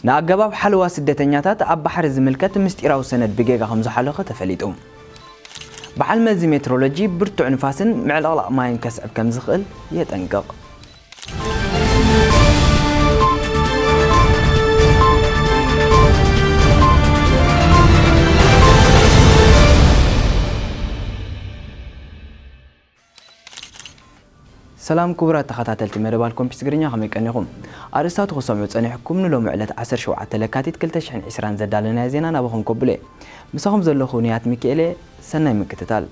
ንኣገባብ ሓለዋ ስደተኛታት ኣብ ባሕሪ ዝምልከት ምስጢራዊ ሰነድ ብጌጋ ከም ዝሓለኸ ተፈሊጡ። በዓል መዚ ሜትሮሎጂ ብርቱዕ ንፋስን ምዕልቕላቕ ማይን ከስዕብ ከም ዝኽእል የጠንቅቕ። ሰላም ክቡራት ተኸታተልቲ መደብ ኣልኮምፒስ ትግርኛ፣ ከመይ ቀኒኹም? ኣርእስታቱ ክሰምዑ ጸኒሕኩም። ንሎሚ ዕለት ዓሰርተ ሸውዓተ ለካቲት ክልተ ሽሕን ዕስራን ዘዳለናዮ ዜና ናባኹም ከብሎ እየ። ምሳኹም ዘለኹ ንያት ሚካኤል እየ። ሰናይ ምክትታል።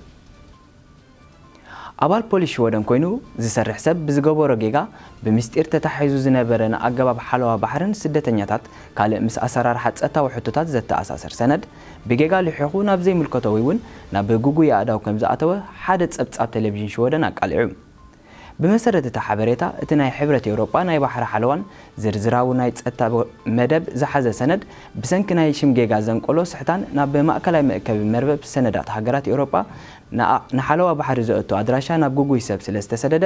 ኣባል ፖሊስ ሽወደን ኮይኑ ዝሰርሕ ሰብ ብዝገበሮ ጌጋ ብምስጢር ተታሒዙ ዝነበረ ንኣገባብ ሓለዋ ባሕርን ስደተኛታት ካልእ ምስ ኣሰራርሓ ጸጥታዊ ሕቶታት ዘተኣሳሰር ሰነድ ብጌጋ ልሒኹ ናብ ዘይምልከቶ ወይ እውን ናብ ግጉይ ኣእዳው ከም ዝኣተወ ሓደ ጸብጻብ ቴሌቪዥን ሽወደን ኣቃሊዑ። ብመሰረት እቲ ሓበሬታ፣ እቲ ናይ ሕብረት ኤውሮጳ ናይ ባሕሪ ሓለዋን ዝርዝራዊ ናይ ጸጥታ መደብ ዝሓዘ ሰነድ፣ ብሰንኪ ናይ ሽም ጌጋ ዘንቀሎ ስሕታን ናብ ማእከላይ መእከቢ መርበብ ሰነዳት ሃገራት ኤውሮጳ ንኣ-፣ ንሓለዋ ባሕሪ ዘእቱ ኣድራሻ ናብ ግጉይ ሰብ ስለ ዝተሰደደ፣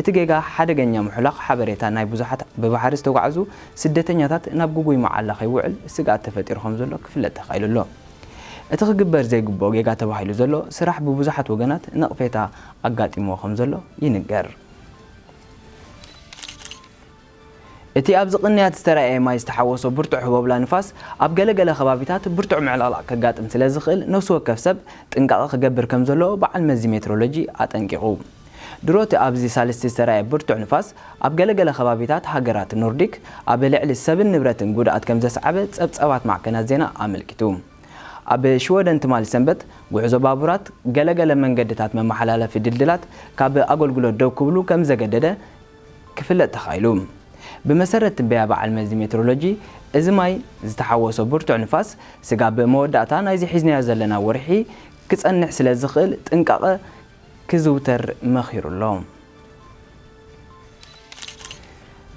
እቲ ጌጋ ሓደገኛ ምሕላቕ ሓበሬታ ናይ ብዙሓት ብባሕሪ ዝተጓዕዙ ስደተኛታት ናብ ግጉይ መዓላ ከይውዕል ስግኣት ተፈጢሩ ከም ዘሎ ክፍለጥ ተኻኢሉ ኣሎ። እቲ ክግበር ዘይግብኦ ጌጋ ተባሂሉ ዘሎ ስራሕ ብብዙሓት ወገናት ነቕፌታ ኣጋጢምዎ ከም ዘሎ ይንገር። እቲ ኣብዚ ቅንያት ዝተራእየ ማይ ዝተሓወሶ ብርቱዕ ህቦብላ ንፋስ ኣብ ገለገለ ከባቢታት ብርቱዕ ምዕልቕላቕ ከጋጥም ስለ ዝኽእል፣ ነፍሲ ወከፍ ሰብ ጥንቃቐ ክገብር ከም ዘለዎ በዓል መዚ ሜትሮሎጂ ኣጠንቂቑ። ድሮ እቲ ኣብዚ ሳልስቲ ዝተራእየ ብርቱዕ ንፋስ ኣብ ገለገለ ከባቢታት ሃገራት ኖርዲክ ኣብ ልዕሊ ሰብን ንብረትን ጉድኣት ከም ዘስዓበ ጸብጻባት ማዕከናት ዜና ኣመልኪቱ። ኣብ ሽወደን ትማሊ ሰንበት ጉዕዞ ባቡራት፣ ገለገለ መንገድታት መመሓላለፊ ድልድላት ካብ ኣገልግሎት ደው ክብሉ ከም ዘገደደ ክፍለጥ ተኻኢሉ። ብመሰረት ትንበያ በዓል መዚ ሜትሮሎጂ፣ እዚ ማይ ዝተሓወሶ ብርቱዕ ንፋስ ስጋብ መወዳእታ ናይዚ ሒዝናዮ ዘለና ወርሒ ክጸንሕ ስለ ዝኽእል ጥንቃቐ ክዝውተር መኺሩ ኣሎ።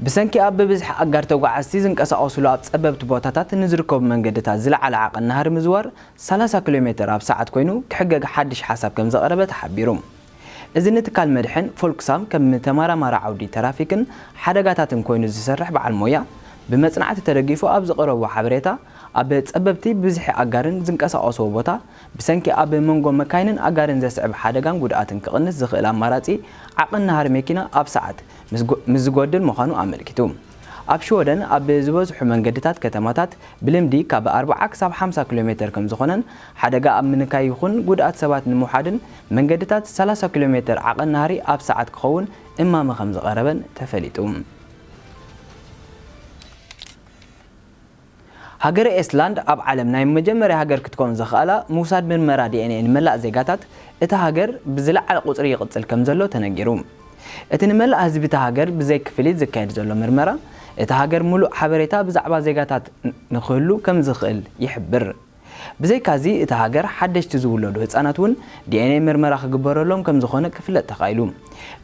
ብሰንኪ ኣብ ብብዝሒ ኣጋር ተጓዓዝቲ ዝንቀሳቐሱሉ ኣብ ጸበብቲ ቦታታት ንዝርከቡ መንገድታት ዝለዓለ ዓቐን ናህሪ ምዝዋር፣ ሰላሳ ኪሎ ሜተር ኣብ ሰዓት ኮይኑ ክሕገግ ሓድሽ ሓሳብ ከም ዘቕረበ ተሓቢሩ። እዚ ንትካል መድሕን ፎልክሳም ከም ተመራማሪ ዓውዲ ተራፊክን ሓደጋታትን ኮይኑ ዝሰርሕ በዓል ሞያ፣ ብመጽናዕቲ ተደጊፉ ኣብ ዝቐረቦ ሓበሬታ፣ ኣብ ጸበብቲ ብዝሒ ኣጋርን ዝንቀሳቐስዎ ቦታ፣ ብሰንኪ ኣብ መንጎ መካይንን ኣጋርን ዘስዕብ ሓደጋን ጉድኣትን ክቕንስ ዝኽእል ኣማራጺ ዓቐን ናህሪ መኪና ኣብ ሰዓት ምስ ጎ-፣ ምስ ዝጎድል ምዃኑ ኣመልኪቱ። ኣብ ሽወደን ኣብ ዝበዝሑ መንገድታት ከተማታት ብልምዲ ካብ ኣርብዓ ክሳብ ሓምሳ ኪሎ ሜተር ከም ዝኾነን፣ ሓደጋ ኣብ ምንካይ ይኹን ጉድኣት ሰባት ንምውሓድን መንገድታት ሰላሳ ኪሎ ሜተር ዓቐን ናህሪ ኣብ ሰዓት ክኸውን እማመ ከም ዝቐረበን ተፈሊጡ። ሃገረ ኤስላንድ ኣብ ዓለም ናይ መጀመርያ ሃገር ክትከውን ዘኽኣላ ምውሳድ ምርመራ ዲ ኤን ኤ ንመላእ ዜጋታት እታ ሃገር ብዝለዓለ ቁጽሪ ይቕጽል ከም ዘሎ ተነጊሩ። እቲ ንመላእ ህዝቢ እታ ሃገር ብዘይ ክፍሊት ዝካየድ ዘሎ ምርመራ፣ እታ ሃገር ምሉእ ሓበሬታ ብዛዕባ ዜጋታት ን-፣ ንኽህሉ ከም ዝኽእል ይሕብር። ብዘይካዚ፣ እታ ሃገር ሓደሽቲ ዝውለዱ ህጻናት እውን ዲ ኤን ኤ ምርመራ ክግበረሎም ከም ዝኾነ ክፍለጥ ተኻኢሉ።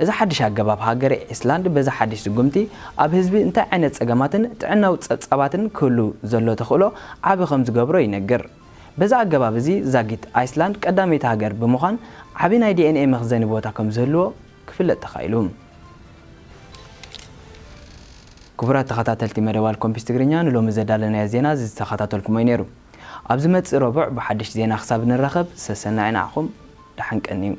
እዚ ሓድሽ ኣገባብ ሃገረ ኤስላንድ በዚ ሓድሽ ስጉምቲ ኣብ ህዝቢ እንታይ ዓይነት ጸገማትን ጥዕናዊ ጸብጻባትን ክህሉ ዘሎ ተኽእሎ ዓቢ ከም ዝገብሮ ይነግር። በዚ ኣገባብ እዚ ዛጊት ኣይስላንድ ቀዳመይቲ ሃገር ብምዃን ዓቢ ናይ ዲ ኤን ኤ መኽዘኒ ቦታ ከም ዝህልዎ ክፍለጥ ተኻኢሉ። ክቡራት ተኸታተልቲ መደብ ኣልኮምፒስ ትግርኛ፣ ንሎሚ ዘዳለናዮ ዜና እዚ ዝተኸታተልኩሞ እዩ ነይሩ። ኣብ ዝመጽእ ረቡዕ ብሓድሽ ዜና ክሳብ ንራኸብ ሰሰናዩ ንዓኹም። ደሓን ቀንዩ።